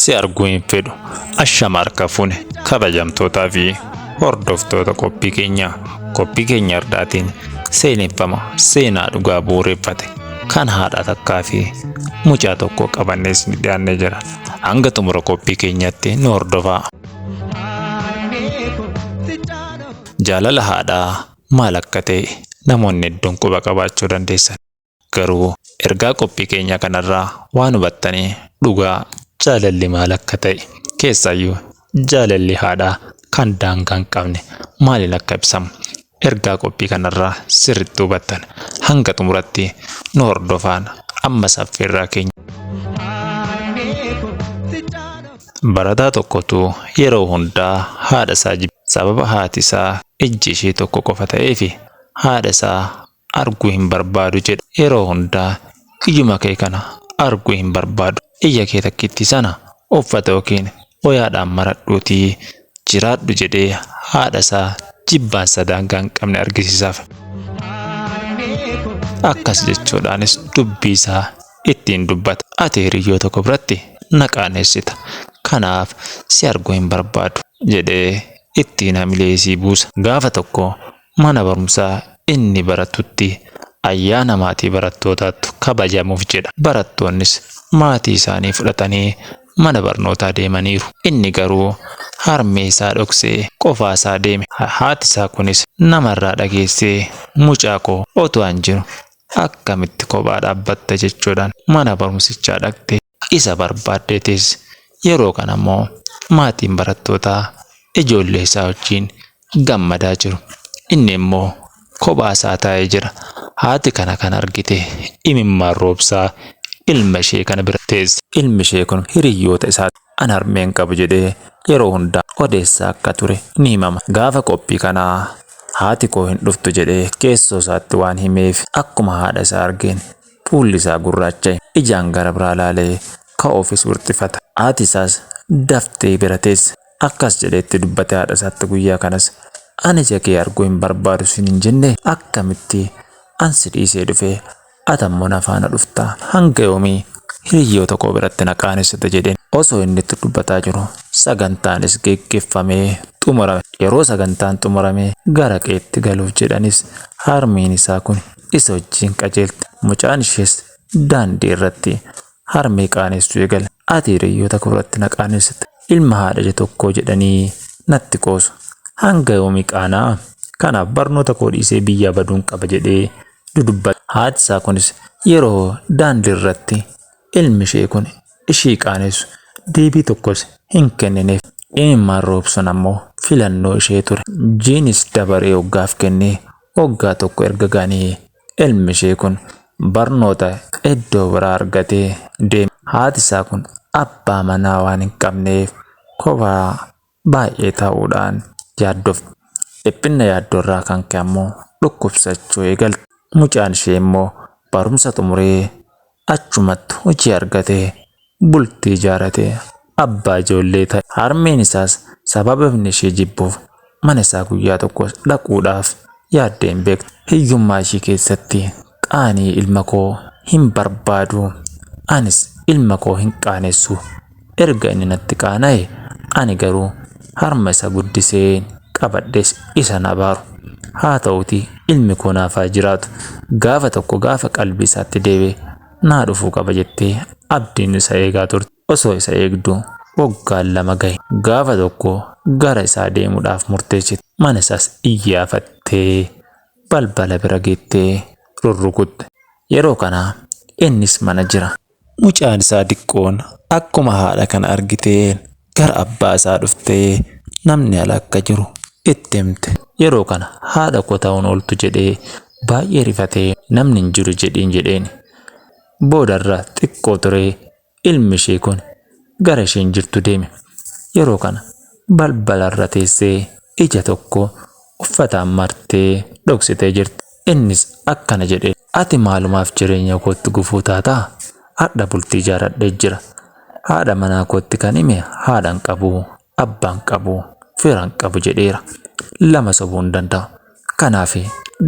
Si arguu hin fedhu. Ashama harka fuune kabajamtootaa fi hordoftoota qophii keenyaa. Qophii keenya ardaatiin seeneffama seenaa dhugaa bu'uureffate kan haadha takkaa fi mucaa tokko qabannees ni dhiyaannee jira. Hanga xumura qophii keenyaatti nu hordofaa. Jaalala haadhaa maal akka ta'e namoonni hedduun quba qabaachuu dandeessan. Garuu ergaa qophii keenya kanarraa waan hubattanii dhugaa jaalalli maal akka ta'e keessaayyuu jaalalli haadhaa kan daangaa hin qabne maaliin akka ibsamu ergaa qophii kanarraa sirriitti hubattan hanga xumuratti nu hordofaan amma saffeerraa keenya. Barataa tokkotu yeroo hundaa haadha isaa jibba. Sababa haati isaa ijji ishee tokko qofa ta'eefi haadha isaa arguu hin barbaadu jedha. Yeroo hundaa ijuma kee kana arguu hin barbaadu. Ija kee takkittii sana uffata yookiin wayaadhaan maradhuutii jiraadhu jedhee haadha isaa jibbaansa daangaa hin qabne argisiisaaf. Akkas jechuudhaanis dubbii isaa ittiin dubbata. Ati hiriyyoota koo biratti na qaanessita. Kanaaf si arguu hin barbaadu jedhee ittiin hamilee isii buusa. Gaafa tokko mana barumsaa inni baratutti ayyaana maatii barattootaattu kabajamuuf jedha. Barattoonnis maatii isaanii fudhatanii mana barnootaa deemaniiru. Inni garuu harmee isaa dhoksee qofaa isaa deeme. Haati isaa kunis namarraa dhageessee mucaa koo otoo an jiru akkamitti kophaa dhaabbatta jechuudhaan mana barumsichaa dhaqxee isa barbaaddee teesse. Yeroo kana immoo maatiin barattootaa ijoollee isaa wajjin gammadaa jiru. Inni immoo kophaa isaa taa'ee jira. Haati kana kan argite imimmaan roobsaa ilma ishee kana bira teesse. Ilmi ishee kun hiriyyoota isaa an harmee hin qabu jedhee yeroo hundaa odeessaa akka ture ni himama. Gaafa qophii kanaa haati koo hin dhuftu jedhee keessoo isaatti waan himeef akkuma haadha isaa argeen fuulli isaa gurraacha'e. Ijaan gara biraa laalee ka'uufis wirxifata. Haati isaas daftee bira teesse. Akkas jedhee itti dubbate haadha isaatti guyyaa kanas ani ija kee arguu hin barbaadu siin hin jenne akkamitti an si dhiisee dhufee ati ammoo na faana dhufta hanga yoomii hiriyyoota koo biratti na qaanessita jedheen. Osoo inni itti dubbataa jiru sagantaanis geggeeffamee xumurame. Yeroo sagantaan xumurame gara qe'eetti galuuf jedhanis harmeen isaa kun isa wajjin qajeelte. Mucaan ishees daandii irratti harmee qaanessuu eegale. Ati hiriyyoota koo biratti na qaanessita. Ilma haadha ija tokkoo jedhanii natti qoosu. Hanga yoomii qaana'aa? Kanaaf barnoota koo dhiisee biyyaa baduun qaba jedhee dudubbata. Haati isaa kunis yeroo daandii irratti ilmi ishee kun ishii qaanessu deebii tokkos hin kennineef. Imimmaan roobsuun ammoo filannoo ishee ture. Jiinis dabaree hoggaaf kennee waggaa tokko erga ga'anii ilmi ishee kun barnoota iddoo biraa argatee deeme. Haati isaa kun abbaa manaa waan hin qabneef kophaa baay'ee ta'uudhaan yaaddofti. Dhiphinna yaaddoo irraa kan ka'e ammoo dhukkubsachuu eegalte. Mucaan ishee immoo barumsa xumuree achumatti hojii argatee bultii ijaaratee abbaa ijoollee ta'e. Harmeen isaas sababa inni ishee jibbuuf mana isaa guyyaa tokko dhaquudhaaf yaaddee hin beektu. Hiyyummaa ishii keessatti qaanii ilma koo hin barbaadu. Anis ilma koo hin qaanessu. Erga inni natti qaana'e ani garuu harma isa guddiseen qabadhees isa na abaaru. Haa ta'uutii ilmi koo naaf haa jiraatu. Gaafa tokko gaafa qalbii isaatti deebi'e naa dhufuu qaba jettee abdiin isa eegaa turte. Osoo isa eegduu waggaan 2 gahe. Gaafa tokko gara isaa deemuudhaaf murteessite. Mana isaas iyyaafattee balbala bira geettee rurrukutte. Yeroo kana innis mana jira. Mucaan isaa diqqoon akkuma haadha kana argiteen gara abbaa isaa dhuftee namni ala akka jiru itti himte. Yeroo kana haadha koo ta'uun ooltu jedhee baay'ee rifatee namni hin jiru jedhiin jedheen. Boodarra xiqqoo turee ilmi ishee kun gara isheen jirtu deeme. Yeroo kana balbalarra teessee ija tokko uffataan martee dhoksitee jirti. Innis akkana jedhee, Ati maalumaaf jireenya kootti gufuu taataa? Har'a bultii ijaaradhee jira. Haadha manaa kootti kan hime haadha hin qabu, abbaa hin qabu, fira hin qabu jedheera. Lama sobuu hin danda'u. Kanaaf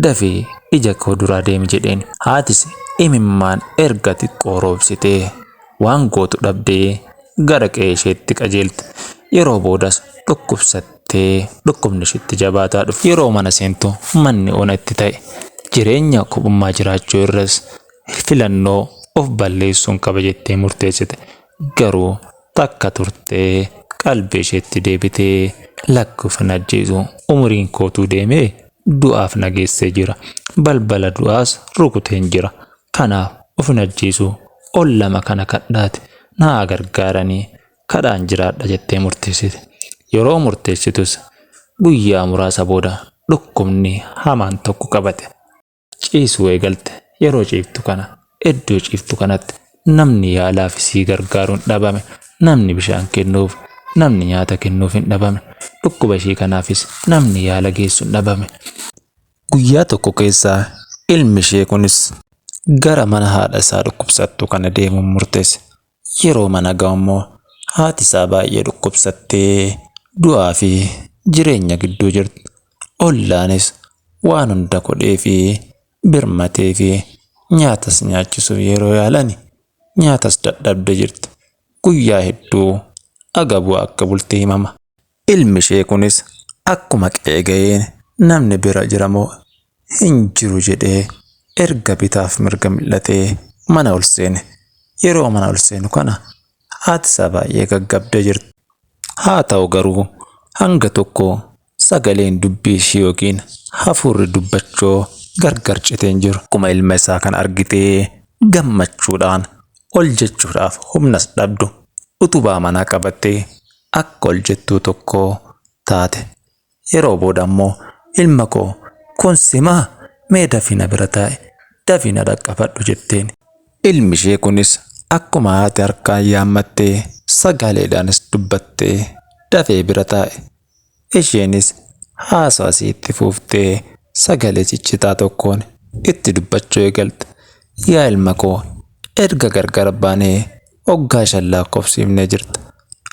dafii ija koo duraa deemi jedheen. Haatis imimmaan erga xiqqoo roobsitee waan gootu dhabdee gara qe'ee isheetti qajeelte. Yeroo boodas dhukkubsattee dhukkubni isheetti jabaataa dhufe. Yeroo mana seentu manni ona itti ta'e. Jireenya kophummaa jiraachuu irras filannoo of balleessuun qaba jettee murteessite. Garuu takka turtee qalbii isheetti deebitee lakki of hin ajjeesu umuriin kootuu deemee du'aaf na geessee jira. Balbala du'aas rukuteen jira. Kanaaf of hin ajjeesu ollama kana kadhaati naa gargaaranii kadhaan jiraadha jettee murteessite. Yeroo murteessitus guyyaa muraasa booda dhukkubni hamaan tokko qabate. Ciisuu eegalte. Yeroo ciiftu kana iddoo ciiftu kanatti namni yaalaaf isii gargaaru hin dhabame. Namni bishaan kennuuf, namni nyaata kennuuf hin dhabame. Dhukkuba ishii kanaafis namni yaala geessu hin dhabame. Guyyaa tokko keessa ilmi ishee kunis gara mana haadha isaa dhukkubsattuu kana deemuun murteesse. Yeroo mana ga'u immoo haati isaa baay'ee dhukkubsattee du'aa fi jireenya gidduu jirti. Ollaanis waan hunda godhee fi birmatee fi nyaatas nyaachisuuf yeroo yaalani nyaatas dadhabde jirti. Guyyaa hedduu agabuu akka bulte himama. Ilmi ishee kunis akkuma qe'ee ga'een namni bira jiramoo hin jiru jedhee erga bitaaf mirga mil'atee mana ol seene. Yeroo mana ol seenu kana haati isaa baay'ee gaggabdee jirti. Haa ta'u garuu hanga tokko sagaleen dubbii ishii yookiin hafuurri dubbachoo gargar citee hin jiru. Akkuma ilma isaa kana argitee gammachuudhaan ol jechuudhaaf humnas dhabdu utubaa manaa qabattee akka ol jettuu tokko taate. Yeroo booda ammoo ilma koo kun simaa mee dafii na bira taa'i dafii na dhaqqabadhu jetteen. Ilmi ishee kunis akkuma haati harkaan yaammattee sagaleedhaanis dubbattee dafee bira taa'e. Isheenis haasawa isii itti fuuftee sagalee ciccitaa tokkoon itti dubbachuu eegalte. Yaa ilma koo erga gargar baanee waggaa 5 lakkoofsifnee jirta.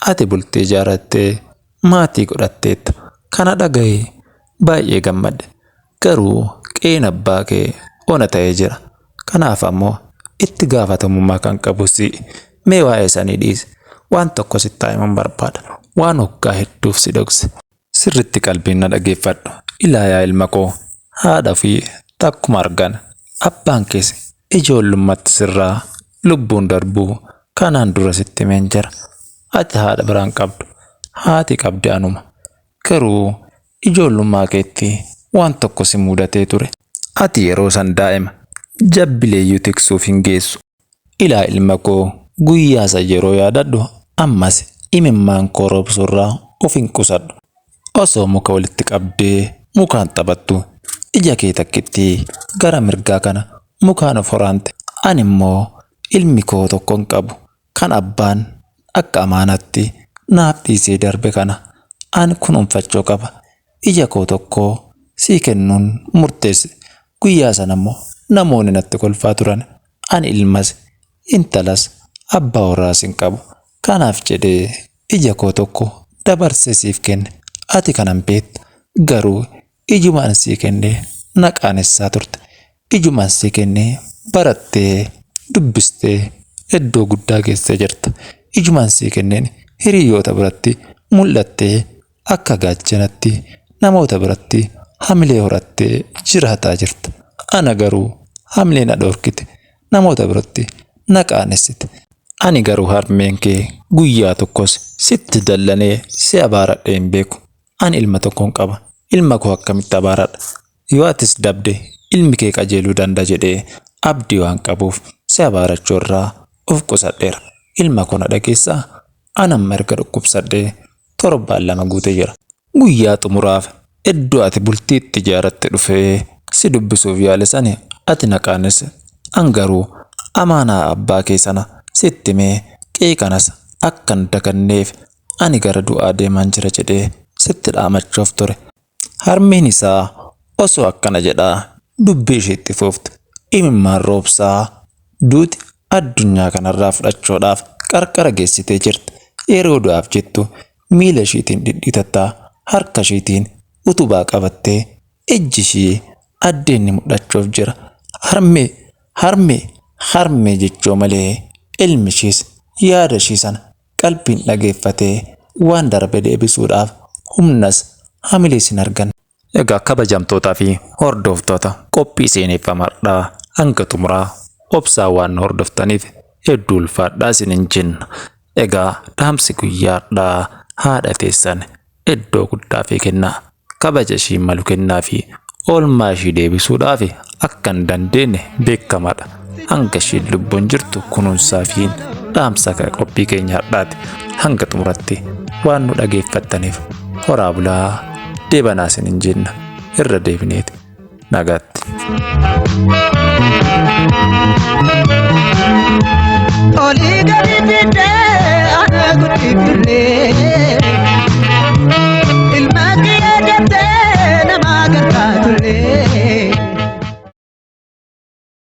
Ati bultii ijaarrattee maatii godhatteetta. Kana dhagahee baay'ee gammadde. Garuu qe'een abbaa kee ona ta'ee jira. Kanaaf ammoo itti gaafatamummaa kan qabu si'i. Mee waa'ee sanii dhiisi. Waan tokko sitti himuun barbaada. Waan waggaa hedduuf si dhokse. Sirritti qalbiin na dhageeffadhu. Ilaa yaa ilma koo haadha ofii takkuma argan. Abbaan kees ijoollummaatti sirraa lubbuun darbuu kanaan dura sitti himeen jira. Ati haadha biraan qabdu. Haati qabdi anuma. Garuu ijoollummaa keetti waan tokko si mudatee ture. Ati yeroo san daa'ima jabbileeyyuu tiksuuf hin geessu. Ilaa ilma koo guyyaa san yeroo yaadadhu ammas imimmaan koo roobsurraa of hin qusadhu. Osoo muka walitti qabdee mukaan taphattu ija kee takkitti gara mirgaa kana mukaan of horaante. Ani immoo ilmi koo tokko hin qabu kan abbaan akka amaanaatti naaf dhiisee darbe kana ani kunuunfachuu qaba. Ija koo tokko sii kennuun murteesse. Guyyaa sana immoo namoonni natti kolfaa turan. Ani ilmas intalas abbaa warraas hin qabu. Kanaaf jedhee ija koo tokko dabarsee siif kenne. Ati kanan beektu garuu ijumaan sii kennee na qaanessaa turte. Ijumaan sii kennee barattee dubbistee iddoo guddaa geessee jirta. Ijumaan sii kenneen hiriyoota biratti mul'attee akka gaachanatti namoota biratti hamilee horattee jiraataa jirta. Ana garuu hamilee na dhorkite. Namoota biratti na qaanessite. Ani garuu harmeen kee guyyaa tokkos sitti dallanee si abaaradhee hin beeku. Ani ilma tokkon qaba. Ilma koo akkamitti abaaradha? Yoo atis dabde ilmi kee qajeeluu danda'a jedhee abdii waan qabuuf si abaarachuu irraa of qusadheera. Ilma koo na dhageessaa? Ani amma erga dhukkubsadhee torbaan 2 guutee jira. Guyyaa xumuraaf iddoo ati bultii itti ijaarratte dhufee si dubbisuuf yaale sani ati na qaanesse. An garuu amaanaa abbaa kee sana sitti himee qe'ee kanas akka hin daganneef ani gara du'aa deemaan jira jedhee sitti dhaamachuuf ture. Harmeen isaa osoo akkana jedhaa dubbii isheetti fuufte imimmaan roobsaa duuti addunyaa kanarraa fudhachuudhaaf qarqara geessitee jirti. Yeroo du'aaf jettu miila isheetiin dhidhiitattaa harka isheetiin utubaa qabattee ijji ishee addeenni mul'achuuf jira. Harmee harmee harmee jechuu malee ilmi ishees yaada ishee sana Qalbiin dhageeffatee waan darbe deebisuudhaaf humnas hamilees hin arganne. Egaa kabajamtootaa fi hordoftoota qophii seeneffama har'aa hanga xumuraa obsaan waan nu hordoftaniif hedduu ulfaadhaa isinin jenna. Egaa dhaamsi guyyaa har'aa haadha teessan iddoo guddaa fi kennaa. Kabaja ishiin malu kennaa fi oolmaa ishii deebisuudhaaf akka hin dandeenye beekamaadha. Hanga ishiin lubbuun jirtu kunuunsaa fi dhaamsa qophii keenya har'aati. Hanga xumuratti waan nu dhageeffattaniif horaa bulaa deebanaa isinin jenna. Irra deebineeti nagaatti.